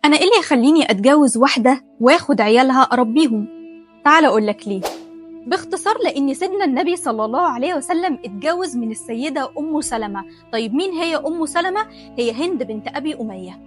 أنا إيه اللي يخليني أتجوز واحدة وآخد عيالها أربيهم؟ تعال أقول لك ليه. باختصار، لأن سيدنا النبي صلى الله عليه وسلم اتجوز من السيدة أم سلمة. طيب مين هي أم سلمة؟ هي هند بنت أبي أمية.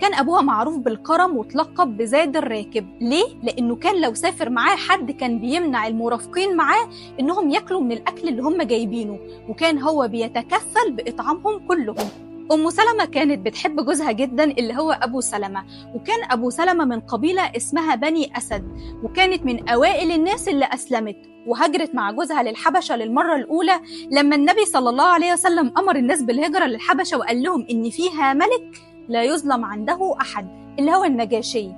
كان أبوها معروف بالكرم وتلقب بزاد الراكب. ليه؟ لأنه كان لو سافر معاه حد كان بيمنع المرافقين معاه إنهم ياكلوا من الأكل اللي هم جايبينه، وكان هو بيتكفل بإطعامهم كلهم. أم سلمة كانت بتحب جوزها جدا اللي هو أبو سلمة، وكان أبو سلمة من قبيلة اسمها بني أسد، وكانت من أوائل الناس اللي أسلمت وهاجرت مع جوزها للحبشة للمرة الأولى لما النبي صلى الله عليه وسلم أمر الناس بالهجرة للحبشة وقال لهم إن فيها ملك لا يظلم عنده أحد اللي هو النجاشي.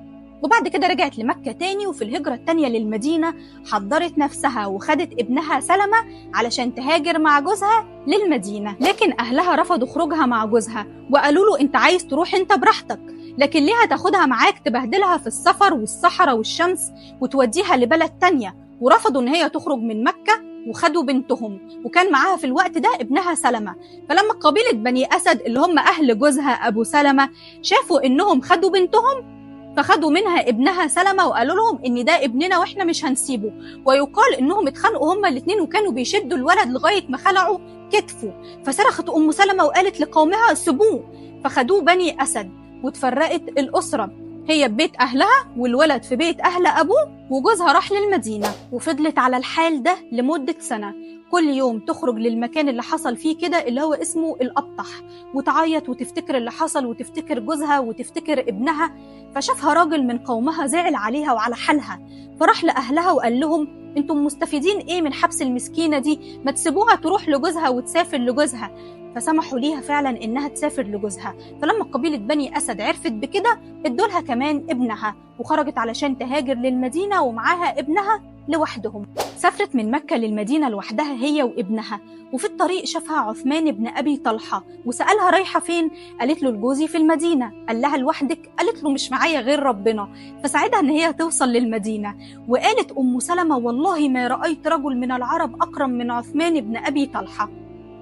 وبعد كده رجعت لمكة تاني، وفي الهجرة التانية للمدينة حضرت نفسها وخدت ابنها سلمة علشان تهاجر مع جوزها للمدينة، لكن أهلها رفضوا خروجها مع جوزها وقالوا له أنت عايز تروح أنت براحتك، لكن ليه هتاخدها معاك تبهدلها في السفر والصحراء والشمس وتوديها لبلد تانية؟ ورفضوا إن هي تخرج من مكة وخدوا بنتهم، وكان معاها في الوقت ده ابنها سلمة. فلما قبيلة بني أسد اللي هم أهل جوزها أبو سلمة شافوا إنهم خدوا بنتهم، فخدوا منها ابنها سلمة وقالوا لهم إن ده ابننا وإحنا مش هنسيبه. ويقال إنهم اتخانقوا هما الاتنين وكانوا بيشدوا الولد لغاية ما خلعوا كتفه، فصرخت أم سلمة وقالت لقومها سيبوه، فخدوه بني أسد وتفرقت الأسرة، هي ببيت أهلها والولد في بيت أهل أبوه، وجوزها راح للمدينة. وفضلت على الحال ده لمدة سنة، كل يوم تخرج للمكان اللي حصل فيه كده اللي هو اسمه الأبطح، وتعيط وتفتكر اللي حصل وتفتكر جوزها وتفتكر ابنها. فشافها راجل من قومها زعل عليها وعلى حالها، فراح لأهلها وقال لهم انتم مستفيدين ايه من حبس المسكينة دي؟ ما تسيبوها تروح لجوزها وتسافر لجوزها. فسمحوا ليها فعلا انها تسافر لجوزها. فلما قبيلة بني أسد عرفت بكده ادولها كمان ابنها، وخرجت علشان تهاجر للمدينة ومعاها ابنها لوحدهم. سافرت من مكة للمدينة لوحدها هي وابنها، وفي الطريق شافها عثمان بن أبي طلحة وسألها رايحة فين؟ قالت له لجوزي في المدينة. قال لها لوحدك؟ قالت له مش معايا غير ربنا. فساعدها ان هي توصل للمدينة. وقالت أم سلمة والله ما رأيت رجل من العرب أكرم من عثمان بن أبي طلحة.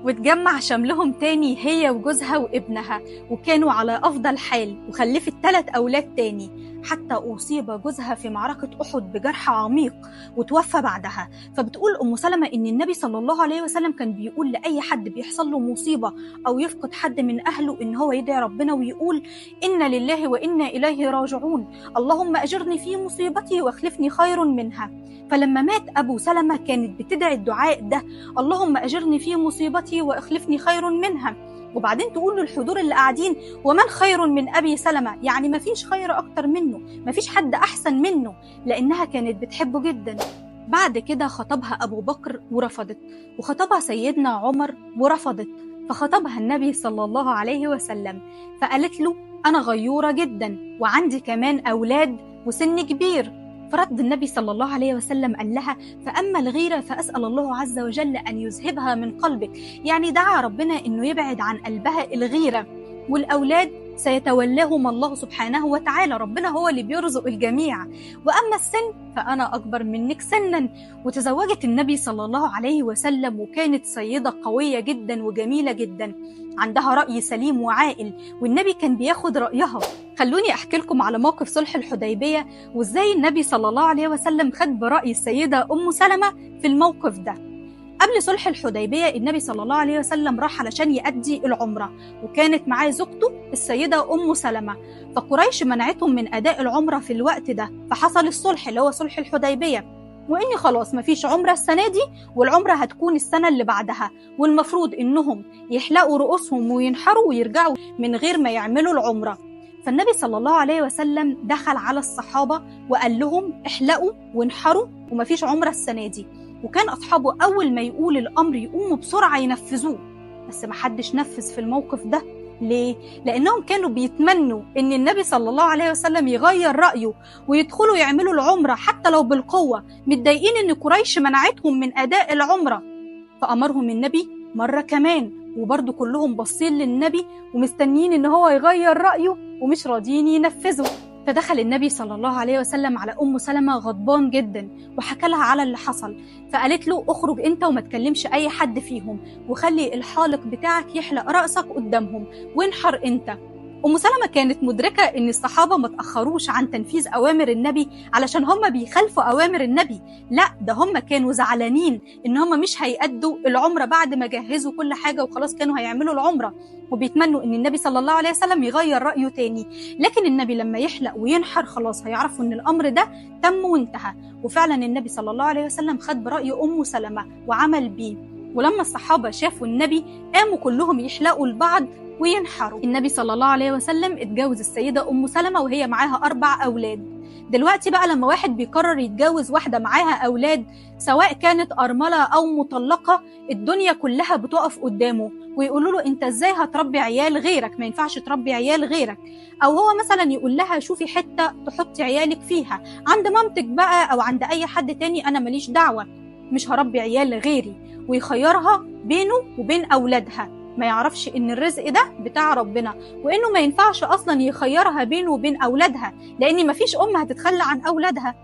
وتجمع شملهم تاني هي وجوزها وابنها، وكانوا على أفضل حال، وخلفت 3 أولاد تاني، حتى أصيب جوزها في معركة أحد بجرح عميق وتوفى بعدها. فبتقول أم سلمة إن النبي صلى الله عليه وسلم كان بيقول لأي حد بيحصل له مصيبة أو يفقد حد من أهله إن هو يدعي ربنا ويقول إنا لله وإنا إليه راجعون، اللهم أجرني في مصيبتي واخلفني خير منها. فلما مات أبو سلمة كانت بتدعي الدعاء ده، اللهم أجرني في مصيبتي واخلفني خير منها. وبعدين تقول للحضور اللي قاعدين ومن خير من أبي سلمة؟ يعني ما فيش خير أكتر منه، ما فيش حد أحسن منه، لأنها كانت بتحبه جدا. بعد كده خطبها أبو بكر ورفضت، وخطبها سيدنا عمر ورفضت، فخطبها النبي صلى الله عليه وسلم، فقالت له أنا غيورة جدا وعندي كمان أولاد وسن كبير. فرد النبي صلى الله عليه وسلم قال لها فأما الغيرة فأسأل الله عز وجل أن يذهبها من قلبك، يعني دعا ربنا أنه يبعد عن قلبها الغيرة، والأولاد سيتولاهم الله سبحانه وتعالى، ربنا هو اللي بيرزق الجميع، وأما السن فأنا أكبر منك سنا. وتزوجت النبي صلى الله عليه وسلم، وكانت سيدة قوية جدا وجميلة جدا، عندها رأي سليم وعاقل، والنبي كان بياخد رأيها. خلوني أحكي لكم على موقف صلح الحديبية وإزاي النبي صلى الله عليه وسلم خد برأي السيدة أم سلمة في الموقف ده. قبل صلح الحديبية النبي صلى الله عليه وسلم راح علشان يؤدي العمرة، وكانت معاه زوجته السيدة أم سلمة، فقريش منعتهم من أداء العمرة في الوقت ده، فحصل الصلح اللي هو صلح الحديبية، وإن خلاص مفيش عمرة السنة دي والعمرة هتكون السنة اللي بعدها، والمفروض إنهم يحلقوا رؤوسهم وينحروا ويرجعوا من غير ما يعملوا العمرة. فالنبي صلى الله عليه وسلم دخل على الصحابة وقال لهم احلقوا وانحروا ومفيش عمرة السنة دي، وكان أصحابه أول ما يقول الأمر يقوموا بسرعة ينفذوه، بس محدش نفذ في الموقف ده. ليه؟ لأنهم كانوا بيتمنوا إن النبي صلى الله عليه وسلم يغير رأيه ويدخلوا يعملوا العمرة حتى لو بالقوة، متضايقين إن قريش منعتهم من أداء العمرة. فأمرهم النبي مرة كمان، وبرضه كلهم باصين للنبي ومستنيين إن هو يغير رأيه ومش راضيين ينفذوا. فدخل النبي صلى الله عليه وسلم على أم سلمة غضبان جدا وحكى لها على اللي حصل، فقالت له اخرج انت وما تكلمش اي حد فيهم، وخلي الحالق بتاعك يحلق رأسك قدامهم وانحر انت. أم سلمة كانت مدركة إن الصحابة ما تأخروش عن تنفيذ أوامر النبي علشان هم بيخالفوا أوامر النبي، لا ده هم كانوا زعلانين إن هم مش هيأدوا العمرة بعد ما جهزوا كل حاجة وخلاص كانوا هيعملوا العمرة، وبيتمنوا إن النبي صلى الله عليه وسلم يغير رأيه تاني. لكن النبي لما يحلق وينحر خلاص هيعرفوا إن الأمر ده تم وانتهى. وفعلا النبي صلى الله عليه وسلم خد برأي أم سلمة وعمل بيه. ولما الصحابة شافوا النبي قاموا كلهم يحلقوا لبعض وينحروا. النبي صلى الله عليه وسلم اتجوز السيدة أم سلمة وهي معاها 4 أولاد. دلوقتي بقى لما واحد بيقرر يتجوز واحدة معاها أولاد سواء كانت أرملة أو مطلقة، الدنيا كلها بتقف قدامه ويقولوا له أنت إزاي هتربي عيال غيرك، ما ينفعش تربي عيال غيرك. أو هو مثلا يقول لها شوفي حتة تحطي عيالك فيها عند مامتك بقى أو عند أي حد تاني، أنا ماليش دعوة، مش هربي عيال غيري. ويخيرها بينه وبين أولادها، ما يعرفش إن الرزق ده بتاع ربنا وإنه ما ينفعش أصلا يخيرها بينه وبين أولادها، لأن مفيش أم هتتخلى عن أولادها.